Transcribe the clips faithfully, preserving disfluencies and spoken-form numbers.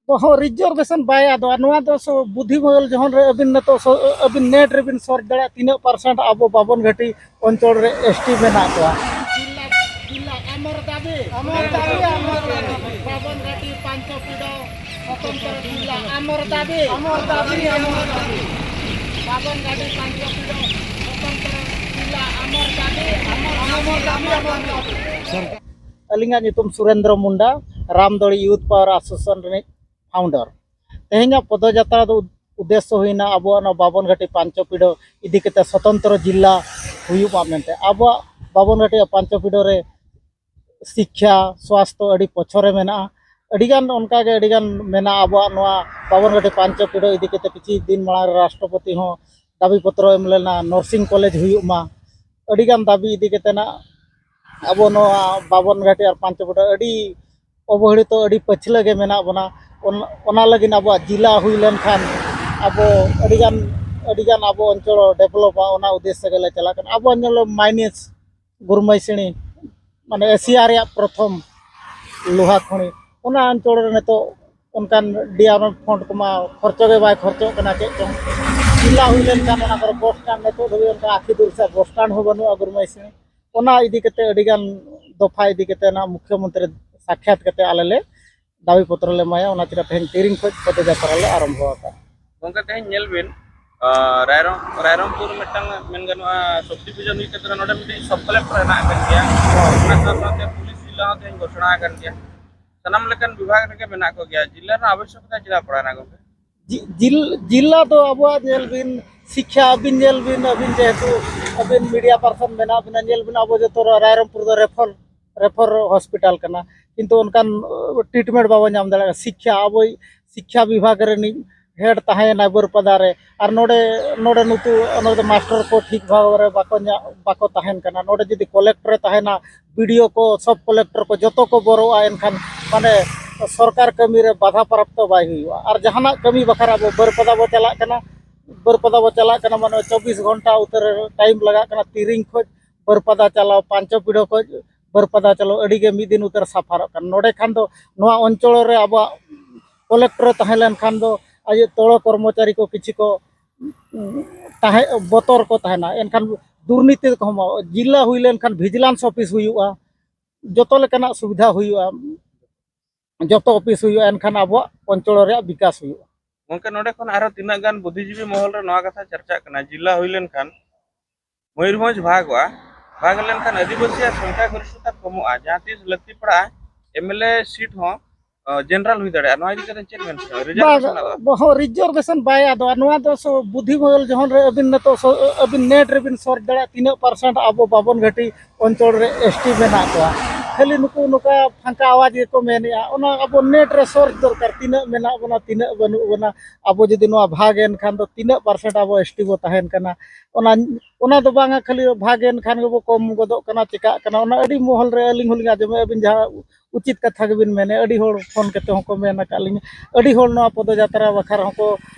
ᱦᱚᱸ ᱨᱤᱡᱟᱨᱵᱷᱮᱥᱚᱱ ᱵᱟᱭ ᱟᱫᱚᱜᱼᱟ᱾ ᱱᱚᱣᱟ ᱫᱚ ᱥᱚ-, ᱵᱩᱫᱽᱫᱷᱤ ᱢᱚᱦᱚᱞ ᱡᱚᱦᱚᱱ ᱨᱮ ᱟᱹᱵᱤᱱ ᱱᱤᱛᱚᱜ ᱥᱚ-, ᱟᱹᱵᱤᱱ ᱱᱮᱴ ᱨᱮᱵᱤᱱ ᱥᱟᱨᱪ ᱫᱟᱲᱮᱭᱟᱜᱼᱟ, ᱛᱤᱱᱟᱹᱜ ᱯᱟᱨᱥᱮᱱᱴ ᱟᱵᱚ ᱵᱟᱵᱚᱱ ᱜᱷᱟᱹᱴᱤ ᱚᱧᱪᱚᱞ ᱨᱮ ᱮᱥ ᱴᱤ ᱢᱮᱱᱟᱜ ᱠᱚᱣᱟ᱾ ᱡᱤᱞᱟ, ᱡᱤᱞᱟ, ᱟᱢᱚᱨ ᱫᱟᱵᱤ᱾ ᱟᱢᱚᱨ ᱫᱟᱵᱤ, ᱟᱢᱚᱨ ᱫᱟᱵᱤ᱾ ᱵᱟᱵᱚᱱ ᱜᱷᱟᱹᱴᱤ ᱯᱟᱸᱪᱚ ᱯᱤᱰᱚ ᱥᱚᱛᱚᱱᱛᱨᱚ ᱡᱤᱞᱟ, ᱟᱢᱚᱨ ᱫᱟᱵᱤ᱾ ᱟᱢᱚᱨ ᱫᱟᱵᱤ, ᱟᱢᱚᱨ ᱫᱟᱵᱤ᱾ ᱵᱟᱵᱚᱱ ᱜᱷᱟᱹᱴᱤ ᱯᱟᱸᱪᱚ ᱯᱤᱰᱚ ᱥᱚᱛᱚᱱᱛᱨᱚ ᱡᱤᱞᱟ, ᱟᱢᱚᱨ ᱫᱟᱵᱤ, ᱟᱢᱚᱨ ᱫᱟᱵᱤ, ᱟᱢᱚᱨ ᱫᱟᱵᱤ᱾ ᱟᱹᱞᱤᱧᱟᱜ ᱧᱩᱛᱩᱢ Surendra Munda, Ramdodi youth power association ᱨᱤᱱᱤᱡ ᱯᱷᱟᱣᱩᱱᱰᱟᱨ᱾ ᱛᱮᱦᱮᱧᱟᱜ ᱯᱚᱫᱚᱡᱟᱛᱨᱟ ᱫᱚ ᱩᱫᱽᱫᱮᱥᱥᱚ ᱦᱩᱭᱱᱟ ᱟᱵᱚᱣᱟᱜ ᱱᱚᱣᱟ ᱵᱟᱵᱚᱱ ᱜᱷᱟᱴᱤ ᱯᱟᱸᱪᱚ ᱯᱤᱰᱟᱹ ᱤᱫᱤ ᱠᱟᱛᱮ ᱥᱚᱛᱚᱱᱛᱨᱚ ᱡᱤᱞᱟ ᱦᱩᱭᱩᱜ ᱢᱟ ᱢᱮᱱᱛᱮ᱾ ᱟᱵᱚᱣᱟᱜ ᱵᱟᱵᱚᱱ ᱜᱷᱟᱴᱤ ᱯᱟᱸᱪᱚ ᱯᱤᱰᱟᱹ ᱨᱮ ᱥᱤᱠᱠᱷᱟ, ᱥᱣᱟᱥᱛᱷᱚ ᱟᱹᱰᱤ ᱯᱚᱪᱷᱚᱨᱮ ᱢᱮᱱᱟᱜᱼᱟ᱾ ᱟᱹᱰᱤᱜᱟᱱ ᱚᱱᱠᱟᱜᱮ ᱟᱹᱰᱤᱜᱟᱱ ᱢᱮᱱᱟᱜᱼᱟ ᱟᱵᱚᱣᱟᱜ ᱱᱚᱣᱟ ᱵᱟᱵᱚᱱ ᱜᱷᱟᱴᱤ ᱯᱟᱸᱪᱚ ᱯᱤᱰᱟᱹ ᱤᱫᱤ ᱠᱟᱛᱮ᱾ ᱠᱤᱪᱷᱩ ᱫᱤᱱ ᱢᱟᱲᱟᱝ ᱨᱮ ᱨᱟᱥᱴᱨᱚᱯᱚᱛᱤ ᱦᱚᱸ ᱫᱟᱹᱵᱤ ᱯᱚᱛᱨᱚ ᱮᱢ ᱞᱮᱱᱟ, ᱱᱟᱨᱥᱤᱝ ᱠᱚᱞᱮᱡᱽ ᱦᱩᱭᱩᱜ ᱢᱟ᱾ ᱟᱹᱰᱤᱜᱟᱱ ᱫᱟᱹᱵᱤ ᱤᱫᱤ ᱠᱟᱛᱮ ᱱᱟᱜ ᱟᱵᱚ ᱱᱚᱣᱟ ᱵᱟᱵᱚᱱ ᱜᱷᱟᱴᱤ ᱟᱨ ᱯᱟᱸᱪᱚ ᱯᱤᱰᱟᱹ ᱟᱹᱰᱤ ᱚᱵᱚᱦᱮᱲᱤᱛᱚ, ᱟᱹᱰᱤ ᱯᱟᱹᱪᱷᱞᱟᱹ ᱜᱮ ᱢᱮᱱᱟᱜ ᱵᱚᱱᱟ᱾ ᱚᱱ-, ᱚᱱᱟ ᱞᱟᱹᱜᱤᱫ ᱟᱵᱚᱣᱟᱜ ᱡᱤᱞᱟ ᱦᱩᱭ ᱞᱮᱱᱠᱷᱟᱱ ᱟᱵᱚ ᱟᱹᱰᱤᱜᱟᱱ, ᱟᱹᱰᱤᱜᱟᱱ ᱟᱵᱚ ᱚᱧᱪᱚᱞ ᱰᱮᱵᱷᱞᱚᱯᱟ, ᱚᱱᱟ ᱩᱫᱽᱫᱮᱥᱥᱚ ᱜᱮᱞᱮ ᱪᱟᱞᱟᱜ ᱠᱟᱱᱟ᱾ ᱟᱵᱚᱣᱟᱜ ᱧᱮᱞ ᱢᱟᱭᱱᱤᱥ ᱜᱩᱨᱢᱟᱹᱭ ᱥᱤᱬᱤ, ᱢᱟᱱᱮ ᱮᱥᱤᱭᱟ ᱨᱮᱭᱟᱜ ᱯᱨᱚᱛᱷᱚᱢ ᱞᱳᱦᱟ ᱠᱷᱚᱱᱤ, ᱚᱱᱟ ᱚᱧᱪᱚᱞ ᱨᱮ ᱱᱤᱛᱚᱜ ᱚᱱᱠᱟᱱ ᱰᱤᱭᱟᱨ ᱯᱷᱚᱱᱰ ᱠᱚᱢᱟ ᱠᱷᱚᱨᱪᱚ ᱜᱮ ᱵᱟᱭ ᱠᱷᱚᱨᱪᱚᱜ ᱠᱟᱱᱟ᱾ ᱪᱮᱫ ᱪᱚᱝ ᱡᱤᱞᱟ ᱦᱩᱭ ᱞᱮᱱᱠᱷᱟᱱ ᱚᱱᱟ ᱠᱚᱨᱮ ᱵᱚᱥ ᱥᱴᱮᱱᱰ, ᱱᱤᱛᱚᱜ ᱫᱷᱟᱹᱵᱤᱡ ᱚᱱᱠᱟ ᱟᱹᱠᱷᱤ ᱫᱩᱨ ᱥᱮ ᱵᱚᱥ ᱥᱴᱮᱱᱰ ᱦᱚᱸ ᱵᱟᱹᱱᱩᱜᱼᱟ ᱜᱩᱨᱢᱟᱹᱭ ᱥᱤᱬᱤ᱾ ᱚᱱᱟ ᱤᱫᱤ ᱠᱟᱛᱮ ᱟᱹᱰᱤᱜᱟᱱ ᱫᱚᱯᱷᱟ ᱤᱫᱤ ᱠᱟᱛᱮ ᱚᱱᱟ ᱢᱩᱠᱷᱭᱚᱢᱚᱱᱛᱨᱤ ᱥᱟᱠᱠᱷᱟᱛ ᱠᱟᱛᱮ ᱟᱞᱮ ᱞᱮ ᱫᱟᱹᱵᱤ ᱯᱚᱛᱨᱚ ᱞᱮ ᱮᱢᱟᱭᱟ᱾ ᱚᱱᱟ ᱪᱮᱫᱟᱜ ᱛᱮᱦᱮᱧ ᱛᱤᱨᱤᱝ ᱠᱷᱚᱱ ᱯᱚᱫᱚᱡᱟᱛᱨᱟ ᱞᱮ ᱟᱨᱟᱢᱵᱷᱚ ᱟᱠᱟᱫᱼᱟ᱾ ᱜᱚᱢᱠᱮ, ᱛᱮᱦᱮᱧ ᱧᱮᱞ ᱵᱤᱱ, ᱟᱸ, ᱨᱟᱭᱨᱚᱝ-, ᱨᱟᱭᱨᱚᱝᱯᱩᱨ ᱢᱤᱫᱴᱟᱝ ᱢᱮᱱ ᱜᱟᱱᱚᱜᱼᱟ, ᱥᱚᱵᱽ ᱰᱤᱵᱷᱤᱡᱚᱱ ᱦᱩᱭ ᱠᱟᱛᱮ ᱱᱚᱰᱮ ᱢᱤᱫᱴᱤᱡ ᱥᱚᱵᱽ ᱠᱚᱞᱮᱠᱴᱚᱨ ᱦᱮᱱᱟᱜ ᱟᱠᱟᱫ ᱜᱮᱭᱟ᱾ ᱚᱱᱟ ᱥᱟᱶ ᱥᱟᱶᱛᱮ ᱯᱩᱞᱤᱥ ᱡᱤᱞᱟ ᱦᱚᱸ ᱛᱮᱦᱮᱧ ᱜᱷᱳᱥᱚᱱᱟ ᱟᱠᱟᱱ ᱜᱮᱭᱟ᱾ ᱥᱟᱱᱟᱢ ᱞᱮᱠᱟᱱ ᱵᱤᱵᱷᱟᱜᱽ ᱨᱮᱜᱮ ᱢᱮᱱᱟᱜ ᱠᱚᱜᱮᱭᱟ᱾ ᱡᱤᱞᱟ ᱨᱮᱱᱟᱜ ᱟᱵᱚᱥᱭᱚᱠᱚᱛᱟ ᱪᱮᱫᱟᱜ ᱯᱟᱲᱟᱣᱱᱟ, ᱜᱚᱢᱠᱮ? ᱡᱤ-, ᱡᱤᱞ-, ᱡᱤᱞᱟ ᱫᱚ ᱟᱵᱚᱣᱟᱜ ᱧᱮᱞ ᱵᱤᱱ, ᱥᱤᱠᱠᱷᱟ ᱟᱹᱵᱤᱱ ᱧᱮᱞ ᱵᱤᱱ, ᱟᱹᱵᱤᱱ ᱡᱮᱦᱮᱛᱩ ᱟᱹᱵᱤᱱ ᱢᱤᱰᱤᱭᱟ ᱯᱟᱨᱥᱚᱱ ᱢᱮᱱᱟᱜ ᱵᱤᱱᱟ, ᱧᱮᱞ ᱵᱤᱱ ᱟᱵᱚ ᱡᱚᱛᱚ ᱨᱟᱭᱨᱚᱝᱯᱩᱨ ᱫᱚ ᱨᱮᱯᱷᱟᱨ, ᱨᱮᱯᱷᱟᱨ ᱦᱚᱥᱯᱤᱴᱟᱞ ᱠᱟᱱᱟ, ᱠᱤᱱᱛᱩ ᱚᱱᱠᱟᱱ, ᱚ, ᱴᱨᱤᱴᱢᱮᱱᱴ ᱵᱟᱵᱚᱱ ᱧᱟᱢ ᱫᱟᱲᱮᱭᱟᱜᱼᱟ᱾ ᱥᱤᱠᱠᱷᱟ, ᱟᱵᱚᱭᱤᱡ ᱥᱤᱠᱠᱷᱟ ᱵᱤᱵᱷᱟᱜᱽ ᱨᱤᱱᱤᱡ ᱦᱮᱰ ᱛᱟᱦᱮᱸᱭᱮᱱᱟᱭ ᱵᱟᱹᱨᱯᱟᱫᱟ ᱨᱮ, ᱟᱨ ᱱᱚᱰᱮ, ᱱᱚᱰᱮ ᱱᱩᱠᱩ, ᱱᱚᱰᱮ ᱫᱚ ᱢᱟᱥᱴᱟᱨ ᱠᱚ ᱴᱷᱤᱠ ᱵᱷᱟᱵᱽ ᱨᱮ ᱵᱟᱠᱚ ᱧᱟ-, ᱵᱟᱠᱚ ᱛᱟᱦᱮᱱ ᱠᱟᱱᱟ᱾ ᱱᱚᱰᱮ ᱡᱩᱫᱤ ᱠᱚᱞᱮᱠᱴᱚᱨᱮ ᱛᱟᱦᱮᱱᱟ, ᱵᱤ ᱰᱤ ᱳ ᱠᱚ, ᱥᱚᱵᱽ ᱠᱚᱞᱮᱠᱴᱚᱨ ᱠᱚ ᱡᱚᱛᱚ ᱠᱚ ᱵᱚᱨᱚᱜᱼᱟ, ᱮᱱᱠᱷᱟᱱ ᱢᱟᱱᱮ ᱥᱚᱨᱠᱟᱨ ᱠᱟᱹᱢᱤ ᱨᱮ ᱵᱟᱫᱷᱟ ᱯᱨᱟᱯᱛᱚ ᱵᱟᱭ ᱦᱩᱭᱩᱜᱼᱟ᱾ ᱟᱨ ᱡᱟᱦᱟᱱᱟᱜ ᱠᱟᱹᱢᱤ ᱵᱟᱠᱷᱨᱟ ᱟᱵᱚ ᱵᱟᱹᱨᱯᱟᱫᱟ ᱵᱚ ᱪᱟᱞᱟᱜ ᱠᱟᱱᱟ, ᱵᱟᱹᱨᱯᱟᱫᱟ ᱵᱚ ᱪᱟᱞᱟᱜ ᱠᱟᱱᱟ, ᱢᱟᱱᱮ ᱪᱚᱵᱵᱤᱥ ᱜᱷᱚᱱᱴᱟ ᱩᱛᱟᱹᱨ ᱴᱟᱭᱤᱢ ᱞᱟᱜᱟᱜ ᱠᱟᱱᱟ᱾ ᱛᱤᱨᱤᱝ ᱠᱷᱚᱱ ᱵᱟᱹᱨᱯᱟᱫᱟ ᱪᱟᱞᱟᱣ, ᱯᱟᱸᱪᱚ ᱯᱤᱰᱷᱟᱹ ᱠᱷᱚᱱ ᱵᱟᱹᱨᱯᱟᱫᱟ ᱪᱟᱞᱟᱣ ᱟᱹᱰᱤ ᱜᱮ ᱢᱤᱫ ᱫᱤᱱ ᱩᱛᱟᱹᱨ ᱥᱟᱯᱷᱟᱨᱚᱜ ᱠᱟᱱᱟ᱾ ᱱᱚᱰᱮ ᱠᱷᱟᱱ ᱫᱚ ᱱᱚᱣᱟ ᱚᱧᱪᱚᱞ ᱨᱮ ᱟᱵᱚᱣᱟᱜ ᱠᱚᱞᱮᱠᱴᱚᱨᱮ ᱛᱟᱦᱮᱸ ᱞᱮᱱᱠᱷᱟᱱ ᱫᱚ ᱟᱡ ᱛᱚᱲᱚ ᱠᱚᱨᱢᱚᱪᱟᱨᱤ ᱠᱚ ᱠᱤᱪᱷᱩ ᱠᱚ ᱛᱟᱦᱮᱸ ᱵᱚᱛᱚᱨ ᱠᱚ ᱛᱟᱦᱮᱱᱟ᱾ ᱮᱱᱠᱷᱟᱱ ᱫᱩᱨᱱᱤᱛᱤ ᱠᱚᱦᱚᱸ, ᱡᱤᱞᱟ ᱦᱩᱭ ᱞᱮᱱᱠᱷᱟᱱ ᱵᱷᱤᱡᱤᱞᱟᱱᱥ ᱚᱯᱷᱤᱥ ᱦᱩᱭᱩᱜᱼᱟ, ᱡᱚᱛᱚ ᱞᱮᱠᱟᱱᱟᱜ ᱥᱩᱵᱤᱫᱷᱟ ᱦᱩᱭᱩᱜᱼᱟ, ᱡᱚᱛᱚ ᱚᱯᱷᱤᱥ ᱦᱩᱭᱩᱜᱼᱟ, ᱮᱱᱠᱷᱟᱱ ᱟᱵᱚᱣᱟᱜ ᱚᱧᱪᱚᱞ ᱨᱮᱭᱟᱜ ᱵᱤᱠᱟᱥ ᱦᱩᱭᱩᱜᱼᱟ᱾ ᱜᱚᱢᱠᱮ, ᱱᱚᱰᱮ ᱠᱷᱚᱱ ᱟᱨᱦᱚᱸ ᱛᱤᱱᱟᱹᱜ ᱜᱟᱱ ᱵᱩᱫᱽᱫᱷᱤᱡᱤᱵᱤ ᱢᱚᱦᱚᱞ ᱨᱮ ᱱᱚᱣᱟ ᱠᱟᱛᱷᱟ ᱪᱟᱨᱪᱟᱜ ᱠᱟᱱᱟ, ᱡᱤᱞᱟ ᱦᱩᱭ ᱞᱮᱱᱠᱷᱟᱱ ᱢᱚᱭᱩᱨᱵᱷᱚᱸᱡᱽ ᱵᱷᱟᱜᱚᱜᱼᱟ, ᱵᱷᱟᱜᱽ ᱞᱮᱱᱠᱷᱟᱱ ᱟᱹᱫᱤᱵᱟᱹᱥᱤᱭᱟᱜ ᱥᱚᱝᱠᱷᱟ ᱜᱚᱨᱤᱥᱴᱷᱚᱛᱟ ᱠᱚᱢᱚᱜᱼᱟ, ᱡᱟᱦᱟᱸ ᱛᱤᱥ ᱞᱟᱹᱠᱛᱤ ᱯᱟᱲᱟᱜᱼᱟ ᱮᱢ ᱮᱞ ᱮ ᱥᱤᱴ ᱦᱚᱸ ᱡᱮᱱᱟᱨᱟᱞ ᱦᱩᱭ ᱫᱟᱲᱮᱭᱟᱜᱼᱟ᱾ ᱱᱚᱣᱟ ᱤᱫᱤ ᱠᱟᱛᱮ ᱪᱮᱫ ᱢᱮᱱ ᱥᱟᱱᱟᱭᱟ? ᱵᱟᱝ, ᱨᱤᱡᱟᱨᱵᱷᱮᱥᱚᱱ ᱟᱫᱚ ᱦᱚᱸ ᱨᱤᱡᱟᱨᱵᱷᱮᱥᱚᱱ ᱵᱟᱭ ᱟᱫᱚᱜᱼᱟ᱾ ᱱᱚᱣᱟ ᱫᱚ ᱥᱚ-, ᱵᱩᱫᱽᱫᱷᱤ ᱢᱚᱦᱚᱞ ᱡᱚᱦᱚᱱ ᱨᱮ ᱟᱹᱵᱤᱱ ᱱᱤᱛᱚᱜ ᱥᱚ-, ᱟᱹᱵᱤᱱ ᱱᱮᱴ ᱨᱮᱵᱤᱱ ᱥᱚᱨᱪ ᱫᱟᱲᱮᱭᱟᱜᱼᱟ ᱛᱤᱱᱟᱹᱜ ᱯᱟᱨᱥᱮᱱᱴ ᱟᱵᱚ ᱵᱟᱵᱚᱱ ᱜᱷᱟᱹᱴᱤ ᱚᱧᱪᱚᱞ ᱨᱮ ᱮᱥ ᱴᱤ ᱢᱮᱱᱟᱜ ᱠᱚᱣᱟ᱾ ᱠᱷᱟᱹᱞᱤ ᱱᱩᱠᱩ ᱱᱚᱝᱠᱟ ᱯᱷᱟᱸᱠᱟ ᱟᱣᱟᱡᱽ ᱜᱮᱠᱚ ᱢᱮᱱᱮᱜᱼᱟ᱾ ᱚᱱᱟ ᱟᱵᱚ ᱱᱮᱴ ᱨᱮ ᱥᱚᱨᱪ ᱫᱚᱨᱠᱟᱨ, ᱛᱤᱱᱟᱹᱜ ᱢᱮᱱᱟᱜ ᱵᱚᱱᱟ, ᱛᱤᱱᱟᱹᱜ ᱵᱟᱹᱱᱩᱜ ᱵᱚᱱᱟ᱾ ᱟᱵᱚ ᱡᱩᱫᱤ ᱱᱚᱣᱟ ᱵᱷᱟᱜᱽ ᱮᱱ ᱠᱷᱟᱱ ᱫᱚ ᱛᱤᱱᱟᱹᱜ ᱯᱟᱨᱥᱮᱱᱴ ᱟᱵᱚ ᱮᱥ ᱴᱤ ᱵᱚ ᱛᱟᱦᱮᱱ ᱠᱟᱱᱟ᱾ ᱚᱱᱟ, ᱚᱱᱟ ᱫᱚ ᱵᱟᱝᱟ ᱠᱷᱟᱹᱞᱤ ᱵᱷᱟᱜᱽ ᱮᱱ ᱠᱷᱟᱱ ᱜᱮᱵᱚ ᱠᱚᱢ ᱜᱚᱫᱚᱜ ᱠᱟᱱᱟ, ᱪᱤᱠᱟᱹᱜ ᱠᱟᱱᱟ᱾ ᱚᱱᱟ ᱟᱹᱰᱤ ᱢᱚᱦᱚᱞ ᱨᱮ ᱟᱹᱞᱤᱧ ᱦᱚᱸᱞᱤᱧ ᱟᱸᱡᱚᱢᱮᱫᱼᱟ, ᱟᱹᱵᱤᱱ ᱡᱟᱦᱟᱸ ᱩᱪᱤᱛ ᱠᱟᱛᱷᱟ ᱜᱮᱵᱤᱱ ᱢᱮᱱᱮᱫ, ᱟᱹᱰᱤ ᱦᱚᱲ ᱯᱷᱳᱱ ᱠᱟᱛᱮ ᱦᱚᱸᱠᱚ ᱢᱮᱱ ᱟᱠᱟᱫ ᱞᱤᱧᱟ᱾ ᱟᱹᱰᱤ ᱦᱚᱲ ᱱᱚᱣᱟ ᱯᱚᱫᱚᱡᱟᱛᱨᱟ ᱵᱟᱠᱷᱨᱟ ᱦᱚᱸᱠᱚ,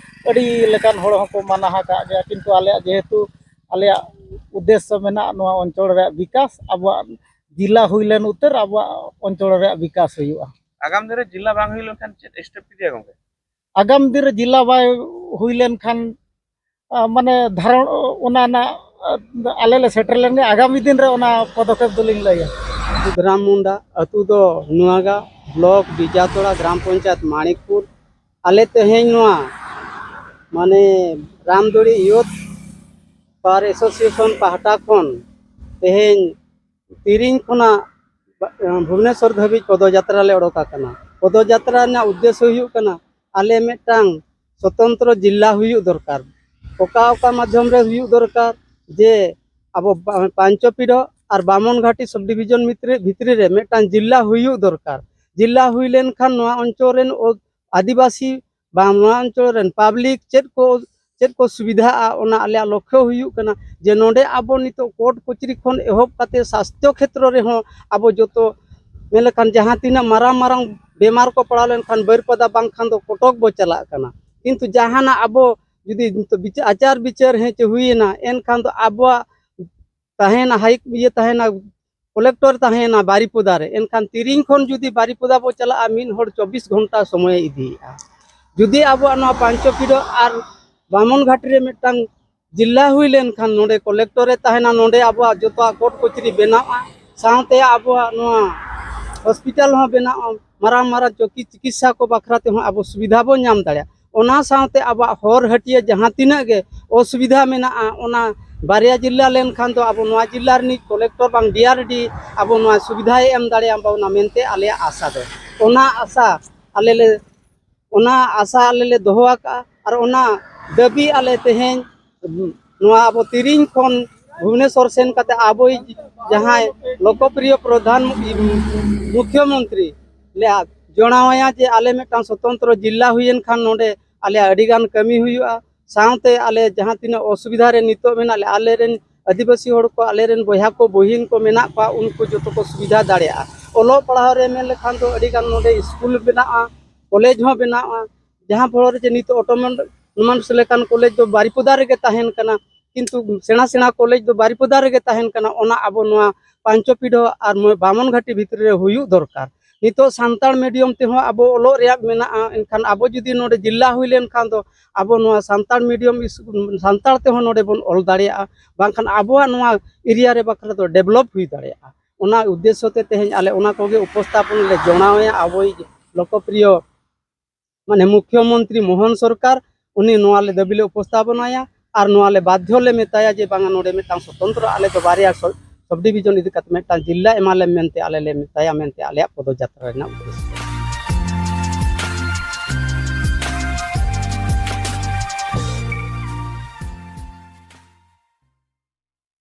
ᱟᱹᱰᱤ ᱞᱮᱠᱟᱱ ᱦᱚᱲ ᱦᱚᱸᱠᱚ ᱢᱟᱱᱟ ᱟᱠᱟᱫ ᱜᱮᱭᱟ, ᱠᱤᱱᱛᱩ ᱟᱞᱮᱭᱟᱜ ᱡᱮᱦᱮᱛᱩ ᱟᱞᱮᱭᱟᱜ ᱩᱫᱽᱫᱮᱥᱥᱚ ᱢᱮᱱᱟᱜᱼᱟ ᱱᱚᱣᱟ ᱚᱧᱪᱚᱞ ᱨᱮᱭᱟᱜ ᱵᱤᱠᱟᱥ, ᱟᱵᱚᱣᱟᱜ ᱡᱤᱞᱟ ᱦᱩᱭ ᱞᱮᱱ ᱩᱛᱟᱹᱨ ᱟᱵᱚᱣᱟᱜ ᱚᱧᱪᱚᱞ ᱨᱮᱭᱟᱜ ᱵᱤᱠᱟᱥ ᱦᱩᱭᱩᱜᱼᱟ᱾ ᱟᱜᱟᱢ ᱫᱤᱱ ᱨᱮ ᱡᱤᱞᱟ ᱵᱟᱝ ᱦᱩᱭ ᱞᱮᱱᱠᱷᱟᱱ ᱪᱮᱫ ᱥᱴᱮᱯ ᱤᱫᱤᱭᱟ ᱜᱚᱢᱠᱮ? ᱟᱜᱟᱢ ᱫᱤᱱ ᱨᱮ ᱡᱤᱞᱟ ᱵᱟᱭ ᱦᱩᱭ ᱞᱮᱱᱠᱷᱟᱱ, ᱟ, ᱢᱟᱱᱮ ᱫᱷᱟᱨᱚ-, ᱚᱱᱟ ᱨᱮᱱᱟᱜ, ᱟ, ᱟᱞᱮ ᱞᱮ ᱥᱮᱴᱮᱨ ᱞᱮᱱ ᱜᱮ, ᱟᱜᱟᱢᱤ ᱫᱤᱱ ᱨᱮ ᱚᱱᱟ ᱯᱚᱫᱚᱠᱷᱮᱯ ᱫᱚᱞᱤᱧ ᱞᱟᱹᱭᱟ᱾ ᱥᱤᱫᱷᱨᱟᱢ ᱢᱩᱱᱰᱟ, ᱟᱹᱛᱩ ᱫᱚ ᱱᱚᱣᱟᱜᱟ, ᱵᱞᱚᱠ ᱵᱤᱡᱟᱛᱚᱲᱟ, ᱜᱨᱟᱢ ᱯᱚᱧᱪᱟᱭᱮᱛ ᱢᱟᱬᱤᱠᱯᱩᱨ᱾ ᱟᱞᱮ ᱛᱮᱦᱮᱧ ᱱᱚᱣᱟ ᱢᱟᱱᱮ ᱨᱟᱢᱫᱚᱲᱤ ᱭᱩᱛᱷ ᱯᱟᱣᱟᱨ ᱮᱥᱳᱥᱤᱭᱮᱥᱚᱱ ᱯᱟᱦᱴᱟ ᱠᱷᱚᱱ ᱛᱮᱦᱮᱧ ᱛᱤᱨᱤᱧ ᱠᱷᱚᱱᱟᱜ ᱵᱟ-, ᱵᱷᱩᱵᱽᱱᱮᱥᱚᱨ ᱫᱷᱟᱹᱵᱤᱡ ᱯᱚᱫᱚᱡᱟᱛᱨᱟ ᱞᱮ ᱚᱰᱚᱠ ᱟᱠᱟᱱᱟ᱾ ᱯᱚᱫᱚᱡᱟᱛᱨᱟ ᱨᱮᱱᱟᱜ ᱩᱫᱽᱫᱮᱥᱥᱚ ᱦᱩᱭᱩᱜ ᱠᱟᱱᱟ, ᱟᱞᱮ ᱢᱤᱫᱴᱟᱝ ᱥᱚᱛᱚᱱᱛᱨᱚ ᱡᱤᱞᱟ ᱦᱩᱭᱩᱜ ᱫᱚᱨᱠᱟᱨ᱾ ᱚᱠᱟ ᱚᱠᱟ ᱢᱟᱫᱽᱫᱷᱚᱢ ᱨᱮ ᱦᱩᱭᱩᱜ ᱫᱚᱨᱠᱟᱨ ᱡᱮ ᱟᱵᱚ ᱵᱟ-, ᱯᱟᱧᱪᱚᱯᱤᱰᱷᱚ ᱟᱨ ᱵᱟᱢᱚᱱ ᱜᱷᱟᱴᱤ ᱥᱚᱵᱽ ᱰᱤᱵᱷᱤᱡᱚᱱ ᱵᱷᱤᱛᱨᱤ, ᱵᱷᱤᱛᱨᱤ ᱨᱮ ᱢᱤᱫᱴᱟᱝ ᱡᱤᱞᱟ ᱦᱩᱭᱩᱜ ᱫᱚᱨᱠᱟᱨ᱾ ᱡᱤᱞᱟ ᱦᱩᱭ ᱞᱮᱱᱠᱷᱟᱱ ᱱᱚᱣᱟ ᱚᱧᱪᱚᱞ ᱨᱮᱱ ᱚ-, ᱟᱹᱫᱤᱵᱟᱹᱥᱤ ᱵᱟᱝ ᱱᱚᱣᱟ ᱚᱧᱪᱚᱞ ᱨᱮᱱ ᱯᱟᱵᱽᱞᱤᱠ ᱪᱮᱫ ᱠᱚ, ᱪᱮᱫ ᱠᱚ ᱥᱩᱵᱤᱫᱷᱟᱜᱼᱟ, ᱚᱱᱟ ᱟᱞᱮᱭᱟᱜ ᱞᱚᱠᱠᱷᱚ ᱦᱩᱭᱩᱜ ᱠᱟᱱᱟ ᱡᱮ ᱱᱚᱰᱮ ᱟᱵᱚ ᱱᱤᱛᱚᱜ ᱠᱳᱨᱴ ᱠᱚᱪᱨᱤ ᱠᱷᱚᱱ ᱮᱦᱚᱵ ᱠᱟᱛᱮ ᱥᱟᱥᱛᱷᱚ ᱠᱷᱮᱛᱨᱚ ᱨᱮᱦᱚᱸ ᱟᱵᱚ ᱡᱚᱛᱚ ᱢᱮᱱ ᱞᱮᱠᱷᱟᱱ ᱡᱟᱦᱟᱸ ᱛᱤᱱᱟᱹᱜ ᱢᱟᱨᱟᱝ ᱢᱟᱨᱟᱝ ᱵᱮᱢᱟᱨ ᱠᱚ ᱯᱟᱲᱟᱣ ᱞᱮᱱᱠᱷᱟᱱ ᱵᱟᱹᱨᱯᱟᱫᱟ ᱵᱟᱝᱠᱷᱟᱱ ᱫᱚ ᱠᱚᱴᱚᱠ ᱵᱚ ᱪᱟᱞᱟᱜ ᱠᱟᱱᱟ᱾ ᱠᱤᱱᱛᱩ ᱡᱟᱦᱟᱱᱟᱜ ᱟᱵᱚ ᱡᱩᱫᱤ ᱱᱤᱛᱚᱜ ᱵᱤᱪᱟᱹ-, ᱟᱪᱟᱨ ᱵᱤᱪᱟᱹᱨ ᱦᱮᱸ ᱪᱮ ᱦᱩᱭᱮᱱᱟ, ᱮᱱᱠᱷᱟᱱ ᱫᱚ ᱟᱵᱚᱣᱟᱜ ᱛᱟᱦᱮᱱᱟ, ᱦᱟᱭ ᱤᱭᱟᱹ ᱛᱟᱦᱮᱱᱟ, ᱠᱚᱞᱮᱠᱴᱚᱨ ᱛᱟᱦᱮᱸᱭᱮᱱᱟ ᱵᱟᱨᱤᱯᱚᱫᱟ ᱨᱮ, ᱮᱱᱠᱷᱟᱱ ᱛᱤᱨᱤᱧ ᱠᱷᱚᱱ ᱡᱩᱫᱤ ᱵᱟᱨᱤᱯᱚᱫᱟ ᱵᱚ ᱪᱟᱞᱟᱜᱼᱟ, ᱢᱤᱫ ᱦᱚᱲ ᱪᱚᱵᱵᱤᱥ ᱜᱷᱚᱱᱴᱟ ᱥᱚᱢᱚᱭᱮ ᱤᱫᱤᱭᱮᱫᱼᱟ᱾ ᱡᱩᱫᱤ ᱟᱵᱚᱣᱟᱜ ᱱᱚᱣᱟ ᱯᱟᱸᱪᱚᱯᱤᱰᱷᱟᱹ ᱟᱨ ᱵᱟᱢᱚᱱ ᱜᱷᱟᱴ ᱨᱮ ᱢᱤᱫᱴᱟᱝ ᱡᱤᱞᱟ ᱦᱩᱭ ᱞᱮᱱᱠᱷᱟᱱ, ᱱᱚᱰᱮ ᱠᱚᱞᱮᱠᱴᱚᱨᱮ ᱛᱟᱦᱮᱱᱟ, ᱱᱚᱰᱮ ᱟᱵᱚᱣᱟᱜ ᱡᱚᱛᱚᱣᱟᱜ ᱠᱳᱨᱴ ᱠᱚᱪᱟᱹᱨᱤ ᱵᱮᱱᱟᱜᱼᱟ, ᱥᱟᱶᱛᱮ ᱟᱵᱚᱣᱟᱜ ᱱᱚᱣᱟ ᱦᱚᱥᱯᱤᱴᱟᱞ ᱦᱚᱸ ᱵᱮᱱᱟᱜᱼᱟ, ᱢᱟᱨᱟᱝ ᱢᱟᱨᱟᱝ ᱪᱚᱠᱤ ᱪᱤᱠᱤᱛᱥᱟ ᱠᱚ ᱵᱟᱠᱷᱨᱟ ᱛᱮᱦᱚᱸ ᱟᱵᱚ ᱥᱩᱵᱤᱫᱷᱟ ᱵᱚᱱ ᱧᱟᱢ ᱫᱟᱲᱮᱭᱟᱜᱼᱟ᱾ ᱚᱱᱟ ᱥᱟᱶᱛᱮ ᱟᱵᱚᱣᱟᱜ ᱦᱚᱨ ᱦᱟᱹᱴᱤᱭᱟᱹ ᱡᱟᱦᱟᱸ ᱛᱤᱱᱟᱹᱜ ᱜᱮ ᱚᱥᱩᱵᱤᱫᱷᱟ ᱢᱮᱱᱟᱜᱼᱟ, ᱚᱱᱟ ᱵᱟᱨᱭᱟ ᱡᱤᱞᱟ ᱞᱮᱱᱠᱷᱟᱱ ᱫᱚ ᱟᱵᱚ ᱱᱚᱣᱟ ᱡᱤᱞᱟ ᱨᱤᱱᱤᱡ ᱠᱚᱞᱮᱠᱴᱚᱨ ᱵᱟᱝ ᱰᱤ ᱟᱨ ᱰᱤ ᱟᱵᱚ ᱱᱚᱣᱟ ᱥᱩᱵᱤᱫᱷᱟᱭ ᱮᱢ ᱫᱟᱲᱮᱭᱟᱵᱚᱱᱟ ᱢᱮᱱᱛᱮ ᱟᱞᱮᱭᱟᱜ ᱟᱥᱟ ᱫᱚ᱾ ᱚᱱᱟ ᱟᱥᱟ ᱟᱞᱮ ᱞᱮ, ᱚᱱᱟ ᱟᱥᱟ ᱟᱞᱮ ᱞᱮ ᱫᱚᱦᱚ ᱟᱠᱟᱫᱼᱟ ᱟᱨ ᱚᱱᱟ ᱫᱟᱹᱵᱤ ᱟᱞᱮ ᱛᱮᱦᱮᱧ ᱱᱚᱣᱟ ᱟᱵᱚ ᱛᱤᱨᱤᱧ ᱠᱷᱚᱱ ᱵᱷᱩᱵᱽᱱᱮᱥᱚᱨ ᱥᱮᱱ ᱠᱟᱛᱮ ᱟᱵᱚᱭᱤᱡ ᱡᱟᱦᱟᱸᱭ ᱞᱳᱠᱚᱯᱨᱤᱭᱚ ᱯᱨᱚᱫᱷᱟᱱ ᱢᱩᱠᱷᱭᱚᱢᱚᱱᱛᱨᱤ ᱞᱮ ᱡᱚᱲᱟᱣᱟᱭᱟ ᱡᱮ ᱟᱞᱮ ᱢᱤᱫᱴᱟᱝ ᱥᱚᱛᱚᱱᱛᱨᱚ ᱡᱤᱞᱟ ᱦᱩᱭᱮᱱ ᱠᱷᱟᱱ ᱱᱚᱰᱮ ᱟᱞᱮᱭᱟᱜ ᱟᱹᱰᱤᱜᱟᱱ ᱠᱟᱹᱢᱤ ᱦᱩᱭᱩᱜᱼᱟ, ᱥᱟᱶᱛᱮ ᱟᱞᱮ ᱡᱟᱦᱟᱸ ᱛᱤᱱᱟᱹᱜ ᱚᱥᱩᱵᱤᱫᱷᱟ ᱨᱮ ᱱᱤᱛᱚᱜ ᱢᱮᱱᱟᱜ ᱞᱮ, ᱟᱞᱮᱨᱮᱱ ᱟᱹᱫᱤᱵᱟᱹᱥᱤ ᱦᱚᱲ ᱠᱚ, ᱟᱞᱮᱨᱮᱱ ᱵᱚᱭᱦᱟ ᱠᱚ ᱵᱩᱦᱤᱱ ᱠᱚ ᱢᱮᱱᱟᱜ ᱠᱚᱣᱟ, ᱩᱱᱠᱩ ᱡᱚᱛᱚ ᱠᱚ ᱥᱩᱵᱤᱫᱷᱟ ᱫᱟᱲᱮᱭᱟᱜᱼᱟ᱾ ᱚᱞᱚᱜ ᱯᱟᱲᱦᱟᱣ ᱨᱮ ᱢᱮᱱ ᱞᱮᱠᱷᱟᱱ ᱫᱚ ᱟᱹᱰᱤᱜᱟᱱ ᱱᱚᱰᱮ ᱥᱠᱩᱞ ᱢᱮᱱᱟᱜᱼᱟ, ᱠᱚᱞᱮᱡᱽ ᱦᱚᱸ ᱵᱮᱱᱟᱜᱼᱟ, ᱡᱟᱦᱟᱸ ᱯᱚᱨᱮ ᱡᱮ ᱱᱤᱛᱚᱜ ᱚᱴᱳᱱᱚᱢᱟᱥ ᱞᱮᱠᱟᱱ ᱠᱚᱞᱮᱡᱽ ᱫᱚ ᱵᱟᱨᱤᱯᱚᱫᱟ ᱨᱮᱜᱮ ᱛᱟᱦᱮᱱ ᱠᱟᱱᱟ, ᱠᱤᱱᱛᱩ ᱥᱮᱬᱟ ᱥᱮᱬᱟ ᱠᱚᱞᱮᱡᱽ ᱫᱚ ᱵᱟᱨᱤᱯᱚᱫᱟ ᱨᱮᱜᱮ ᱛᱟᱦᱮᱱ ᱠᱟᱱᱟ᱾ ᱚᱱᱟ ᱟᱵᱚ ᱱᱚᱣᱟ ᱯᱟᱸᱪᱚᱯᱤᱰᱷᱟᱹ ᱟᱨ ᱢᱚ-, ᱵᱟᱢᱚᱱ ᱜᱷᱟᱴᱤ ᱵᱷᱤᱛᱨᱤ ᱨᱮ ᱦᱩᱭᱩᱜ ᱫᱚᱨᱠᱟᱨ᱾ ᱱᱤᱛᱚᱜ ᱥᱟᱱᱛᱟᱲ ᱢᱤᱰᱤᱭᱟᱢ ᱛᱮᱦᱚᱸ ᱟᱵᱚ ᱚᱞᱚᱜ ᱨᱮᱭᱟᱜ ᱢᱮᱱᱟᱜᱼᱟ, ᱮᱱᱠᱷᱟᱱ ᱟᱵᱚ ᱡᱩᱫᱤ ᱱᱚᱰᱮ ᱡᱤᱞᱟ ᱦᱩᱭ ᱞᱮᱱᱠᱷᱟᱱ ᱫᱚ ᱟᱵᱚ ᱱᱚᱣᱟ ᱥᱟᱱᱛᱟᱲ ᱢᱤᱰᱤᱭᱟᱢ ᱤᱥ-, ᱥᱟᱱᱛᱟᱲ ᱛᱮᱦᱚᱸ ᱱᱚᱰᱮ ᱵᱚᱱ ᱚᱞ ᱫᱟᱲᱮᱭᱟᱜᱼᱟ, ᱵᱟᱝᱠᱷᱟᱱ ᱟᱵᱚᱣᱟᱜ ᱱᱚᱣᱟ ᱮᱨᱤᱭᱟ ᱨᱮ ᱵᱟᱠᱷᱨᱟ ᱫᱚ ᱰᱮᱵᱷᱞᱚᱯ ᱦᱩᱭ ᱫᱟᱲᱮᱭᱟᱜᱼᱟ᱾ ᱚᱱᱟ ᱩᱫᱽᱫᱮᱥᱥᱚ ᱛᱮ ᱛᱮᱦᱮᱧ ᱟᱞᱮ ᱚᱱᱟ ᱠᱚᱜᱮ ᱩᱯᱚᱥᱛᱷᱟᱯᱚᱱ ᱞᱮ ᱡᱚᱲᱟᱣᱮᱫᱼᱟ ᱟᱵᱚᱭᱤᱡ ᱞᱳᱠᱚᱯᱨᱤᱭᱚ ᱢᱟᱱᱮ ᱢᱩᱠᱷᱭᱚᱢᱚᱱᱛᱨᱤ ᱢᱳᱦᱚᱱ ᱥᱚᱨᱠᱟᱨ, ᱩᱱᱤ ᱱᱚᱣᱟ ᱞᱮ ᱫᱟᱹᱵᱤ ᱞᱮ ᱩᱯᱚᱥᱛᱷᱟᱯᱚᱱᱟᱭᱟ ᱟᱨ ᱱᱚᱣᱟ ᱞᱮ ᱵᱟᱫᱽᱫᱷᱚ ᱞᱮ ᱢᱮᱛᱟᱭᱟ ᱡᱮ ᱵᱟᱝᱟ, ᱱᱚᱰᱮ ᱢᱤᱫᱴᱟᱝ ᱥᱚᱛᱚᱱᱛᱨᱚ ᱟᱞᱮ ᱫᱚ ᱵᱟᱨᱭᱟ ᱥᱚᱵ ᱰᱤᱵᱷᱤᱡᱚᱱ ᱤᱫᱤ ᱠᱟᱛᱮ ᱢᱤᱫᱴᱟᱝ ᱡᱤᱞᱟ ᱮᱢᱟ ᱞᱮᱢ ᱢᱮᱱᱛᱮ ᱟᱞᱮ ᱞᱮ ᱢᱮᱛᱟᱭᱟ ᱢᱮᱱᱛᱮ ᱟᱞᱮᱭᱟᱜ ᱯᱚᱫᱚᱡᱟᱛᱨᱟ ᱨᱮᱱᱟᱜ ᱩᱫᱽᱫᱮᱥᱥᱚ᱾